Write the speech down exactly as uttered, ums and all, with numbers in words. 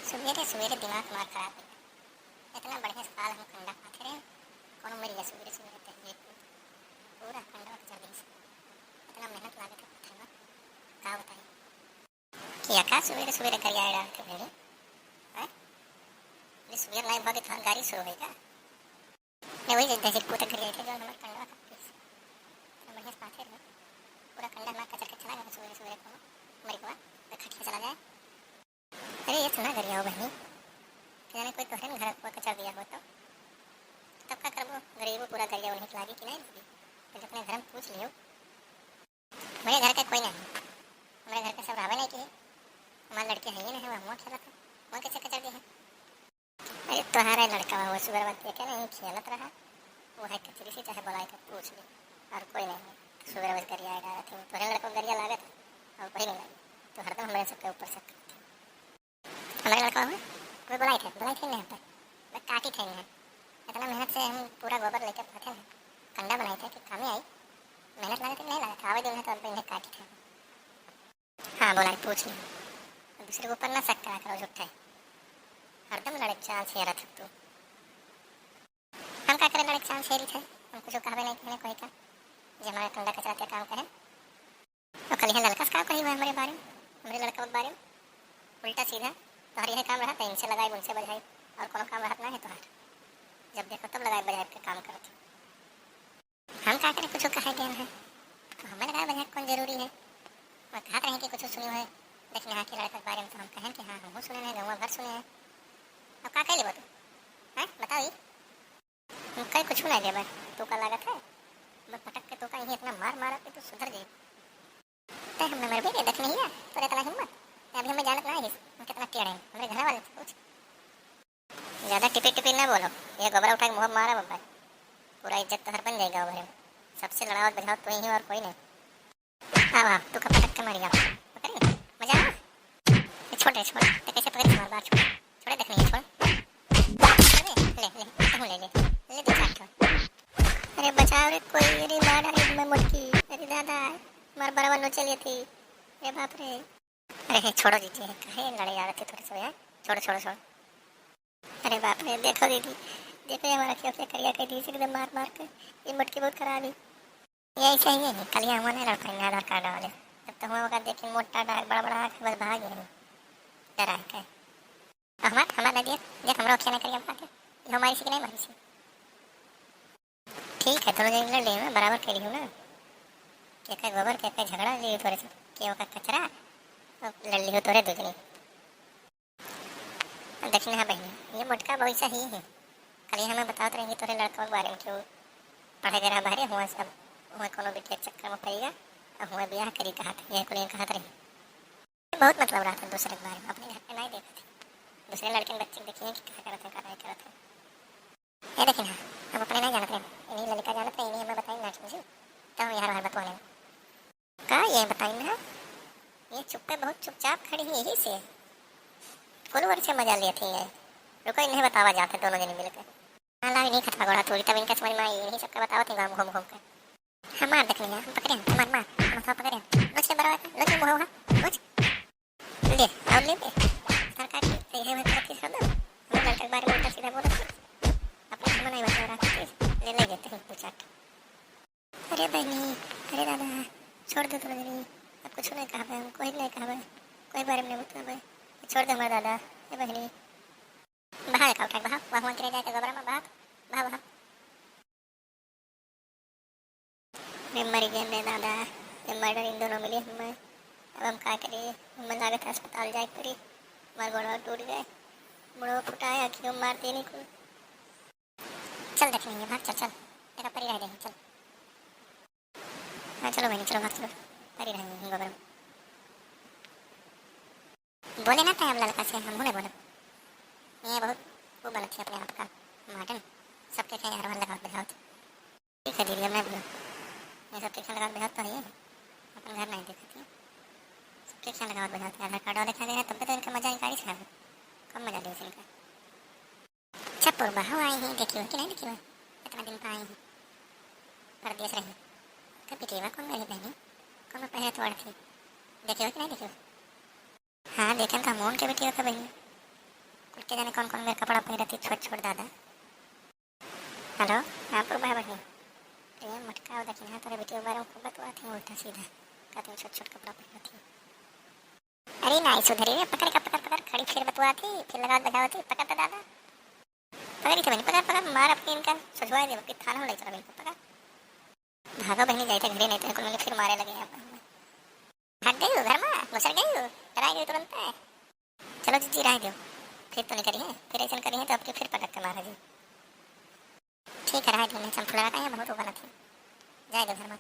सुबेरे सुबेरे दिमाग हमार खराब हो गया। इतना बढ़िया से काल हम कंडा खाते रहे, कौनो मर गया सुबेरे सुबेरे, तहरीर पूरा कंडा कचर दी। इतना मेहनत लागत है पत्थर में, का बताई। किया का सुबेरे सुबेरे गरियाए डालत है बहिनी? हैं? अरे सुबेर नाई भगे तोहार गाड़ी शुरू होई का? ले वही जैसे पूरा गरियाए थे, जो हमार कंडवा का पीस। इतना बढ़िया से पाथे रहे। पूरा कंडा हमार कचर के चला गया सुबेरे सुबेरे को। मरी हुआ, तो खटिया चला जाए। अरे ये सुना गरियाओ बहिनी, कि जाने कोई तोहरे न घर को कचर दिया हो तो? तब का करबो, गरीबो पूरा गरिया उन्हीं के लागी कि नहीं लागी? पहले अपने घर में पूछ लियो। हमरे घर का कोई नहीं, हमरे घर का सब रहबे नहीं किए। हमार लड़की है ही नहीं, वो हुआ खेलत है, वो कैसे कचर दी है? अरे तोहरा लड़का वो सुबह बात देखे नहीं खेलत रहा, वो है कचरी से चाहे बुलाई के पूछ ले, और कोई नहीं है। सुबह रोज गरिया डालत है, तोहरे लड़का को गरिया लागत है, और कोई नहीं लागे। तो हरदम हमरे सबके ऊपर शक करत है। हमारे लड़का हुआ, वो बुलाई थे, बुलाई थे नहीं हमका, मैं काटी थे नहीं। इतना मेहनत से हम पूरा गोबर लेके पाथे हैं, कंडा बनाए थे कि कामे आई, मेहनत लगे थे नहीं लगा था, आवे दिन है तो अब इन्हें काटी थे। हाँ, बोला है, पूछ ले। दूसरे के ऊपर ना शक करा करो, झूठा है। हरदम लड़े चाल से रह तू। हम का करे लड़े चाल से रही थे? हम कुछ कहबे नहीं कहने कोई का, जे हमारे कंडा कचरा के काम कहे। तो कल यहाँ लड़का से का कही हुआ हमारे बारे में, हमारे लड़का के बारे में? उल्टा सीधा, तोहर यह काम रहा तो इनसे लगाई, उनसे बजाई, और कोनो काम रहत ना है तोहार। जब देखो तब लगाई बजाई के काम करत। हम का करे कुछ कहे गए हैं, तो हमें लगा बजाय कौन जरूरी है। मैं कहत रही कि कुछ सुनी है, लेकिन यहाँ के लड़का के बारे में तो हम कहें कि हाँ, हमहूँ सुने हैं, गौवा भर सुने हैं। अब का कह लेबो तू? हैं, बताओ ये। हम कहीं कुछ ना लेबे, तो का लागत है? मैं पटक के तो का यही इतना मार मारा कि तू सुधर जाए। ते हम न मरबे रे दखनिया, तोरे इतना हिम्मत। ते अभी हमें जानत ना है, हम कितना टेढ़ हैं, हमारे घर वाले से पूछ। ज्यादा टिपी टिपी ना बोलो, ये गोबरा उठा के मुंह में मारा बब्बा। पूरा इज्जत तोहर बन जाई गाँव भरे में। सबसे लड़ावत बजावत तू ही और कोई नहीं। आवा, तू का पटक के मारी, आवा। पकड़ी? मजा आवा? ए, छोड़ रे, छोड़। ते कैसे पकड़ी? छोड़, बार छोड़। छोड़े देख नहीं, छोड़। छोड़ रे, ले, ले, तू ले, ले। ले दो चार ठो। अरे बचाओ रे कोई, अरे मार डाली मैं मोटकी। अरे दादा, मार बराबर नोचे लिए थी। अरे बाप रे। अरे हे, छोड़ो जीजी, हे, काहे लड़े जा रहे थे थोड़े से यार? छोड़ो, छोड़ो, छोड़ो। अरे बाप रे, देखो दीदी, देखो ये हमारा क्यों क्या करिया कर दी, एकदम मार मार के। ये मोटकी बहुत खराब है। ये ऐसे ही है, कल ये हुआ ना लड़का, ये आधार कार्ड वाले। तब तो हुआ होगा, देखे मोटा डाक, बड़ा बड़ा आँख, बस भाग गए। डरा है क्या? हमार, हमार ना दिया, देख हमरा अखिया ना करिया भाग गए। ये हमारी सी कि नहीं मारी सी? ठीक है, दोनों जने लड़ लेही ना, बराबर कह रही हूँ ना। के का गोबर, के का झगड़ा, ले तोरे से, के का कचरा, अब लड़ लिहो तोरे दो जने। देखी ना बहिनी, ये मोटका भैंसा ही है। कल ये हमें बतावत रही तोरे लड़का के बारे में कि वो पढ़े गए रहा बाहरे, हुआ सब, हुआ कोनो बिटिया के चक्कर में पड़ गया, और हुआ ब्याह करी कहत, ये कुल ये कहत रही। बहुत मतलब रहा था दूसरे के बारे में, अपने घर के नहीं देखत है। दूसरे लड़के बच्चे के देखिए कि क्या करत है, क्या नहीं करत है। ए देखी ना, हम अपने नहीं जानत रहे, इन्हीं लड़का जानत रहे, इन्हीं हमें बताई ना जी, तब हम यार बार बतवा लें। का ये बताई ना, ये चुप्पे बहुत चुपचाप खड़ी है, यही से फुल वर्ष से मजा लेती है। रुको, इन्हें बतावा जाते दोनों जने मिलकर। हाँ, ला, इन्हीं खतवा गोड़ा तोड़ी, तब इनका समझ में आई, इन्हीं सबका बतावत है गाँव घूम घूम कर। हमार देख लिया, हम पकड़े हैं, हमार मार, हम सब पकड़े हैं। नोच ले बरवा का, नोच ले मुहवा, नोच। ले, और ले बे। सरकार की, ये है मतलब कि सब ना, हम लड़का के बारे में उल्टा सीधा बोलत है। अपने हम नहीं बचा रहा था, ले, ले देते हैं दो चार। अरे बहनी, अरे दादा, छोड़ दे तू बहनी, अब कुछ नहीं कहबे, हम कोई नहीं कहबे, कोई बारे में नहीं बताबे, छोड़ दे हमारे दादा। ए बहनी, बहा का उठा के बहा, वहाँ, वहाँ गिरे जाके गोबरा में बहा, बहा, बहा। मैं मर गया रे दादा, ये मर्डर इन दोनों मिले हमें। अब हम का करी? हमें लागत है अस्पताल जाए के पड़ी। हमार गोड़वा टूट गए, मुड़वा फुटाए, अखियों मार देनी कुल। चल देख नहीं है, भाग चल, चल, तेरा परी रह जाएंगे, चल। हाँ चलो बहनी, चलो भाग चलो, परी रह जाएंगे गोबर में। बोले ना तय अब लड़का से, हम नहीं बोलब। ये बहुत वो बनत है अपने आप का मॉडर्न, सबके कहे हर बार लगावत बजावत। ठीक है दीदी, अब नहीं बोलब। ये सबके ख्याल लगावत बजावत तो है, अपन घर नहीं देखत है। सबके ख्याल लगावत बजावत है, आधार कार्ड वाले खा गए हैं, तब तो इनका मजा निकाली साहब, कम मजा लियो इनका। अच्छा पुरबा हो आई है, देखियो कि नहीं देखियो, इतना दिन पा आई है, परदेश रही। कब बिटिया कौन मेरी बहनी, कौन में पहले तोड़ थी, देखियो कि नहीं देखियो। हाँ, देखें तो हम उनके बेटी का बहिनी। के जाने कौन कौन मेर कपड़ा पहिरत ही छोट छोट दादा। हेलो, हाँ पुरबा बहिनी। अरे मोटका, वो देखी ना, तोरे बिटिया के बारे में खूब बतुआत ही उल्टा सीधा, कहत ही छोट छोट कपड़ा पहिरत ही। अरे नाहीं सुधरी रे, पकड़ का, पकड़, पकड़, खड़ी फिर बतुआत ही, फिर लगावत बजावत ही, पकड़ तो दादा। पकड़ी थे बहिनी, पकड़, पकड़, मार अपनी इनका, सजवाए दे, कि थाना में ले चला इनका, पकड़। भागो बहिनी, जाइते घरे, नाहीं तो कुल मिले फिर मारे लगे हैं अपन में। भाग गई हो घर में, घुसर गई हो, डराई गई तुरंत है। चलो जीजी, रह दो, फिर तो नहीं करी है, फिर ऐसा करी है तो आपके फिर पटक के मारा जी। ठीक है, रह दो, नहीं चंपू लगा का है, बहुत वो गलत है, जाए दो घर में।